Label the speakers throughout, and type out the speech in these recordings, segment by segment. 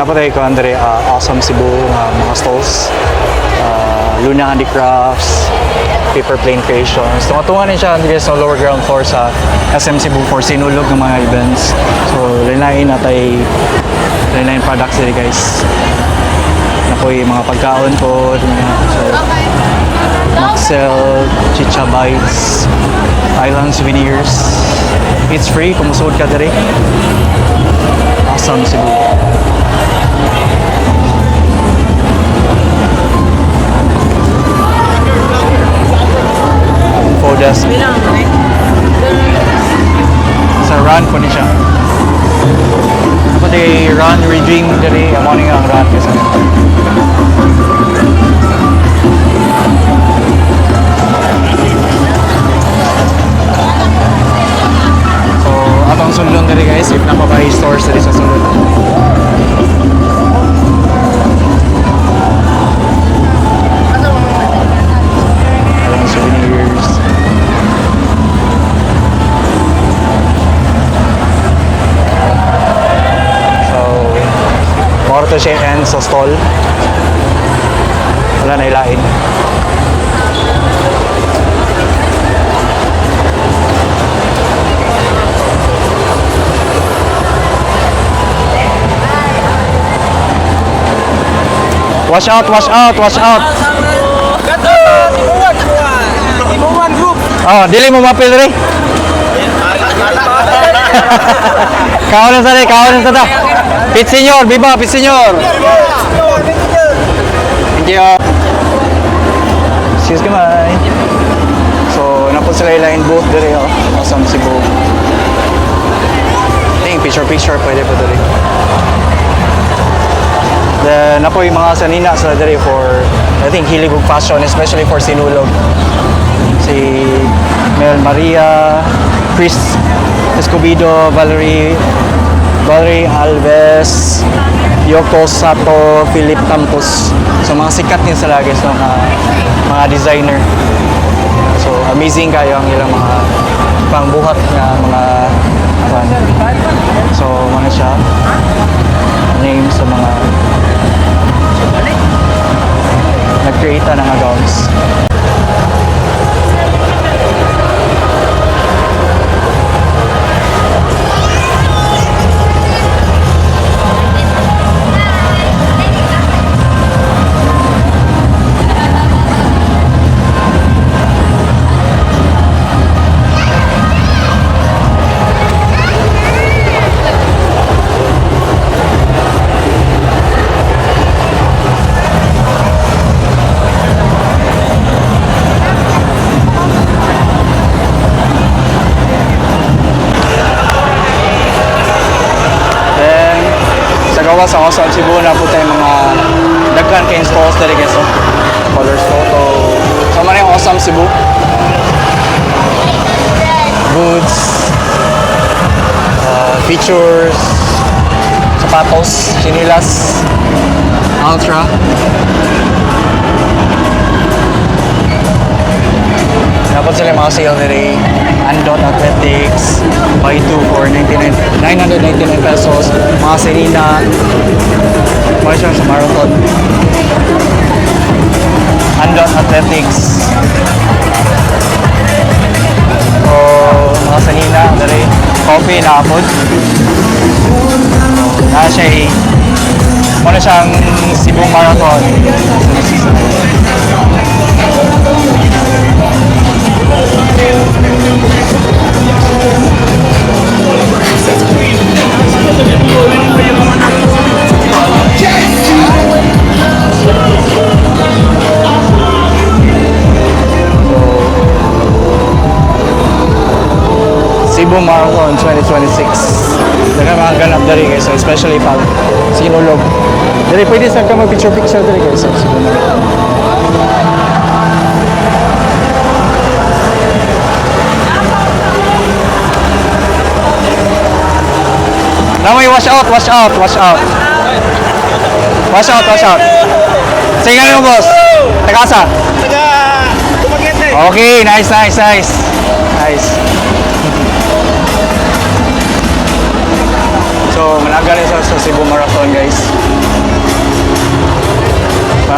Speaker 1: Dapat ay ko Andre, Awesome Cebu nga mga stalls. Luna Handicrafts, Paper Plane Creations. Tunga-tunga ni siya guys sa lower ground floor sa SM Cebu for sinulog ng mga events. So, lain na tay lain products diri, guys. Nakoy mga pagkaon po. So, Maxell, Chicha Bites, Island Souvenirs. It's free kung musuod ka diri. Awesome Cebu. Info desk. Sa run po ni siya. Ako di run, redream diri. Amo ni nga ang run kasi. So, atong sulod diri guys, if napabay stores diri sa sulod. Island Souvenirs. So, moro to siya end sa stall. Wala na ilain. Watch out, watch out, watch out.
Speaker 2: Tibuan Group.
Speaker 1: Oh, dili mo mapil rin. Kaon na sa rin, kaon na sa ta. Pit Senior, viva Pit Senior. Thank you. Excuse me. So, napod sila line booth dire oh. Awesome Cebu. Think picture picture pwede po dire. Then napoy mga sanina sila dire for I think hilig og fashion, especially for Sinulog. Si Mel Maria, Chris Escobedo, Valerie Alves, Yoko Sato, Philip Campos. So mga sikat din sila guys, no, mga designer. So amazing kayo ang ilang mga pangbuhat nga mga kuan. So mga siya name sa mga nag-create na ng gowns. Then, sa gawas sa Awesome Cebu na po tayo mga daghan kay stalls diri guys. Oh. Colors Photo. So, man yung Awesome Cebu. Goods, features, sapatos, chinilas, Ultra. Dapat sila mga sale diri. Andot Athletics, buy 2 for 99, 999 pesos. Mga Serena, mga siya sa marathon. Andot Athletics. So, mga Sanina, diri. Coffee na apod. So, na siya eh. Muna siyang Cebu Marathon. Cebu Marathon 2026. Daghang mga ganap diri guys, so especially pag sinulog. Diri pwede sa ka mag picture picture diri guys sa Cebu Marathon. Namoy, watch out, watch out, watch out. Watch out, watch out. Sige mo, boss. Tagasa.
Speaker 2: Taga Dumaguete.
Speaker 1: Okay, nice, nice, nice. Nice. So, managa rin sa Cebu Marathon, guys.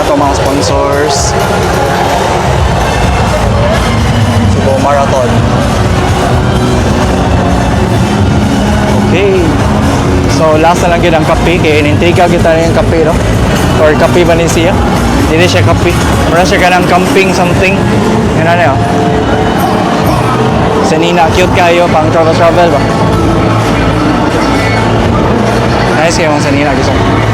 Speaker 1: Ato mga sponsors. Cebu Marathon. Okay. So last na lang gyud ang kape kay inintriga kita na yung kape, no? Or kape ba ni siya? Hindi siya kape. Mura siya kanang camping something. Yun na yun. Sa Nina, cute kayo pang travel travel ba? Nice kayo mga sa Nina gusto ko.